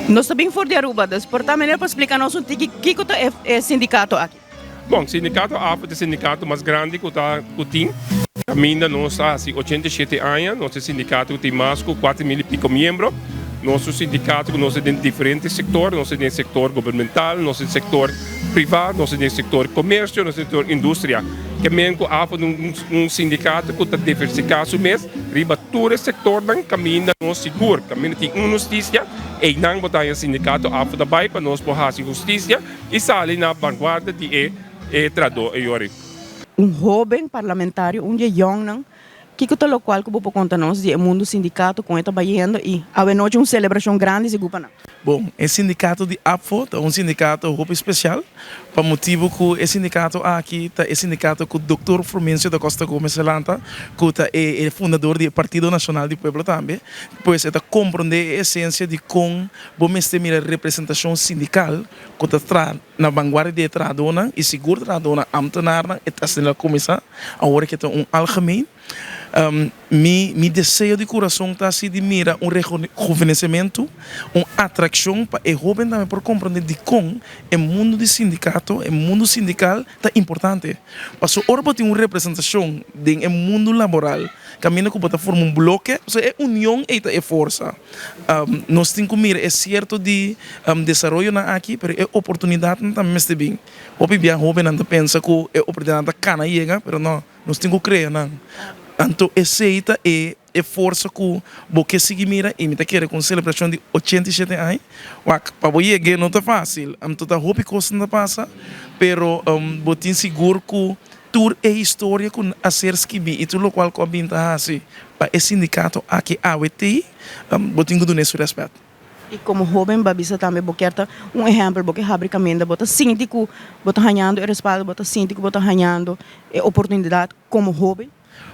Nos ta bin for di Aruba, dus por ta meneer por splica nos un tiki kico ta e sindicato aki? Bon, sindicato AFO ta e sindicato mas grandi cu ta cu tin. Caminda nos a haci 87 aña, nos ta e sindicato cu tin mas cu 4000 y pico miembro. Nos ta un sindicato cu nos ta den diferente sector, nos ta den sector gubernamental, nos ta den sector priva, nos ta den sector comercio, nos ta den sector industria. Ke men cu AFO ta un sindicato cu ta diversifica su mes riba tur e sectornan caminda nos sigur, caminda tin un husticia, eynan bo ta haña sindicato AFO ta bay pa nos por haci husticia. I sali na vanguardia di e e trahadó e yori. Un hoben parlamentario, un di e yòngnan, kiko ta lokual ku bo por konta nos di e mundu sindikato, kon e ta bayendo i awenochi un selebrashon grandi sigur pa nan? Bon, e sindikato di APFO ta un sindikato hopi spesial pa motibu ku e sindikato aki ta e sindikato ku Doktor Frumencio da Costa Gomez a lanta, ku ta e e fundador di e Partido Nashonal di Pueblo tambe. Pues e ta komprondé e esensia di kon Bo mester mira representashon sindikal ku ta traha na vanguardia di e trahadónan i sigur trahadónan, ámtenarnan, e ta asina a kuminsá, awor ke ta un algemeen. Mi mi deseo di kurason ta si di mira un rejuvenesementu, un atrakshon pa e hóben tambe por komprondé dikon e mundu di sindikato, e mundu sindikal ta importante. Pasobra ora bo tin un representashon den e mundu laboral kaminda ku bo ta forma un bloke, pasobra e union ei ta e forsa. Nos tin ku mira e sierto di desaroyonan aki, pero e oportunidatnan tambe mester bin. Hopi bia hóbennan ta pensa ku e oportunidatnan ta kana yega, pero no, nos tin ku krea nan. Anto esei ta e e forsa ku bo ke sigui mira i mi ta kere ku un selebrashon di 87 aña, wak, pa bo yeg'é no ta fásil. Anto ta hopi kosnan ta pasa, pero bo tin sigur ku tur e historia ku a ser skibí i tur lokual ku a bin ta hasi pa e sindikato aki awe t'ei, bo tin ku dun'é su rèspèt. I komo hóben bo a bisa tambe bo kier ta un ehèmpel, bo ke habri kaminda, bo ta sinti ku bo ta hañando e respaldo, bo ta sinti ku bo ta hañando e oportunidat komo hóben?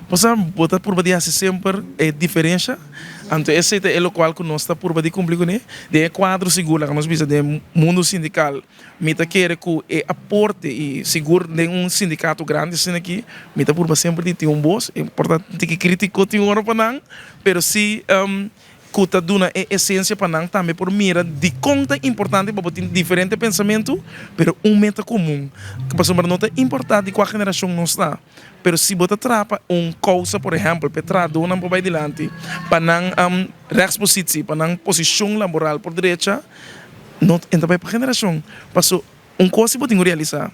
Bo sa, bo ta purba di hasi semper e diferensha, anto esei ta e lokual ku nos ta purba di kumpli kuné. Den e kuadro sigur, laga nos bisa den e mundu sindikal, Mi ta kere ku e aporte i sigur den un sindikato grandi asina aki mi ta purba semper di tin un bos, e por ta un tiki kritiko tin ora pa nan, pero si ku ta duna e esensia pa nan tambe por mira dikon ta importante pa bo tin diferente pensamentu pero un meta komun, pasobra no ta importa di kua generashon nos ta. Pero si bo ta traha pa un kousa, por ehèmpel, pa e trahadónan por bai dilanti, pa nan rechtspositie, pa nan posishon laboral por drecha, no ta bai pa generashon. Paso un kos si bo tin ku realisá,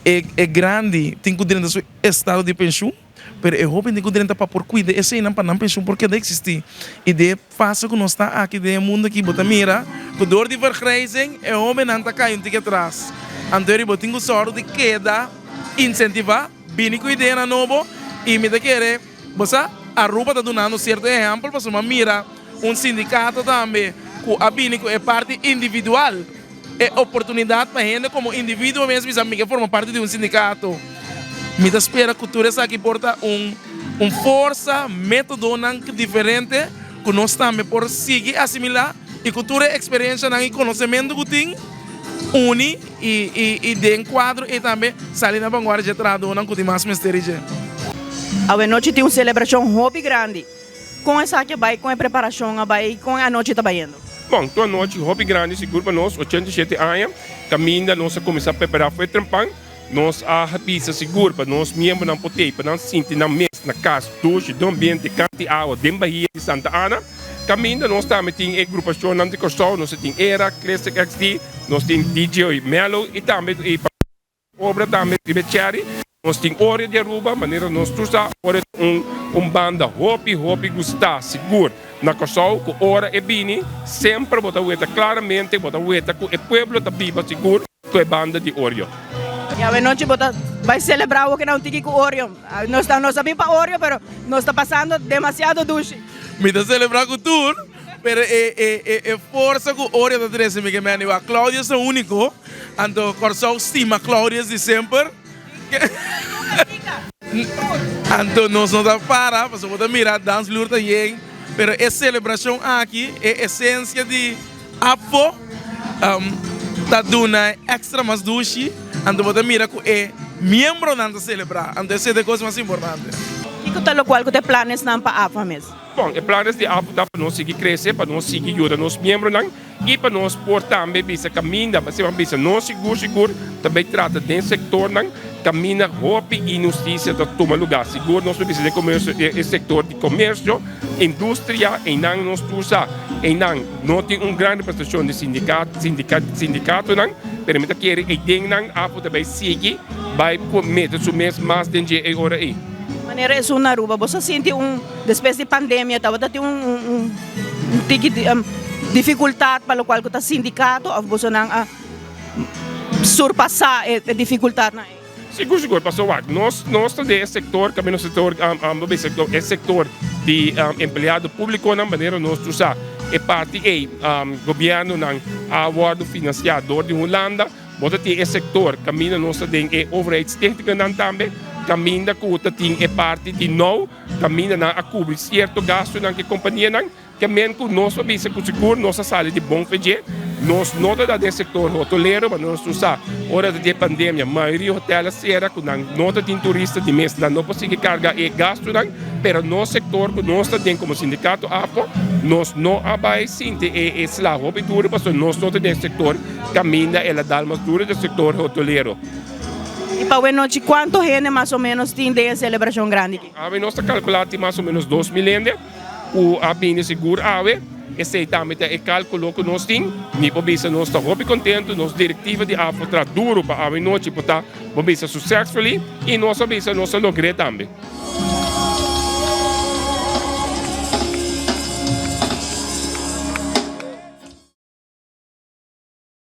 e e grandi tin ku drenta su estado di penshun, pero e hóben tin ku drenta pa por kuida eseinan pa nan penshun por keda eksistí. I den e fase ku nos ta aki den e mundu aki bo ta mira ku dor di vergrijzing e hóbennan ta kai un tiki atras. Anto bo tin ku sòru di keda. Insentivá, bini ku ideanan nobo i mi ta kere bo sa Aruba ta dunando sierto ehèmpel pasobra mi a mira un sindikato tambe ku a bini ku e parti individual, e oportunidat pa hende komo individuo mes bisa mi ke forma parti di un sindikato. Mi ta spera ku tur esaki por ta un un forsa, metodonan diferente ku nos tambe por sigui asimilá i ku tur e eksperenshanan i konosementu ku tin uni. I i den kuadro ei tambe sali na vanguardia dje trahadónan ku tin mas mester di dje. Awenochi tin un selebrashon hopi grandi. Kon esaki a bai? Kon e preparashon a bai? Kon e anochi ta bayendo? Bon, tur anochi hopi grandi sigur pa nos, 87 aña, kaminda nos a kuminsá prepará for e trempan. Nos a bisa sigur pa nos miembronan por tei pa nan sinti nan mes na kas dushi, den ambiente, kanti awa den Bahia di Santa Ana. Kaminda nos tambe tin e grupashonnan di Kòrsou, nos tin Era, Classic XD, nos tin DJ Mellow i tambe e obra tambe riba e Cherry. Nos tin Oreo di Aruba, manera nos tur sa Oreo ta un un banda hopi hopi gustá sigur na Kòrsou ku ora e bini semper bo ta weta klaramente bo ta weta ku e pueblo ta biba sigur ku e banda di Oreo. I awenochi bo ta bai selebrá awo keda un tiki ku Oreo. Nos ta nos a bin pa Oreo pero nos ta pasando demasiado dushi. Mi ta selebrá ku tur, pero e e e e forsa ku Oreo ta trese mi ke mi anima. Claudius ta úniko, anto Kòrsou stima Claudius di semper. Anto nos no ta para, pasobra bo ta mira dansvloer ta yen, pero e selebrashon aki, e esensia di Apfo ta duna extra mas dushi, anto bo ta mira cu e miembronan ta celebra, anto esey ta e cos mas importante. Kico ta locual cu ta e planesnan pa APFA mes? Bon, e planes di APFA ta pa nos sigui crece, pa nos sigui yuda nos miembronan. I pa nos por tambe bisa kaminda, pasobra bisa nos sigur sigur ta bay trata den sektornan kaminda hopi inhustisia ta tuma lugá. Sigur nos por bisa den komersio, e sektor di komersio, industria, einan nos tur sa einan no tin un gran representashon di sindikatonan, pero mi ta kere eidennan afo ta bay sigui bay por mete su mes mas den dje e ora ei. Manera esun na Aruba, bo sa sinti un despues di pandemia tabata tin un. Un tiki dificultad pa locual cu ta sindicato of bosonan a surpasa e dificultadnan ey? Sigur sigur paso wak nos nos ta den e sector caminda sector bo bisa e sector di empleado publiconan manera nos tur sa e parti ey gobiernonan a wordo financia door di Hulanda bo ta tin e sector caminda nos ta den e overheidstichtingennan tambe caminda cu ta tin e parti di nou. Kaminda nan a kubri sierto gastunan ku e kompanianan, ke men ku nos a bisa ku sigur nos a sali di bon fe dje. Nos no ta da den sektor hotolero, ma nos tur sa ora ta di e pandemia mayoria hotel a sera ku nan no ta tin turista di mes, nan no por sigui karga e gastunan, pero nos sektor ku nos ta den komo sindikato afo nos no a bai sinti e sla hopi duru pasobra nos no ta den sektor kaminda el a dal mas duru den sektor hotolero. I pa wenochi kuantu hende mas o ménos tin den e selebrashon grandi aki? Awe nos ta kalkulá tin mas o ménos 2000 hende ku a bini sigur awe. Esei tambe ta e kalkulo ku nos tin. Mi por bisa nos ta hopi kontentu, nos direktiva di afo traha duru pa awe nochi por ta, bo bisa, successfully i nos a bisa nos a logr'é tambe.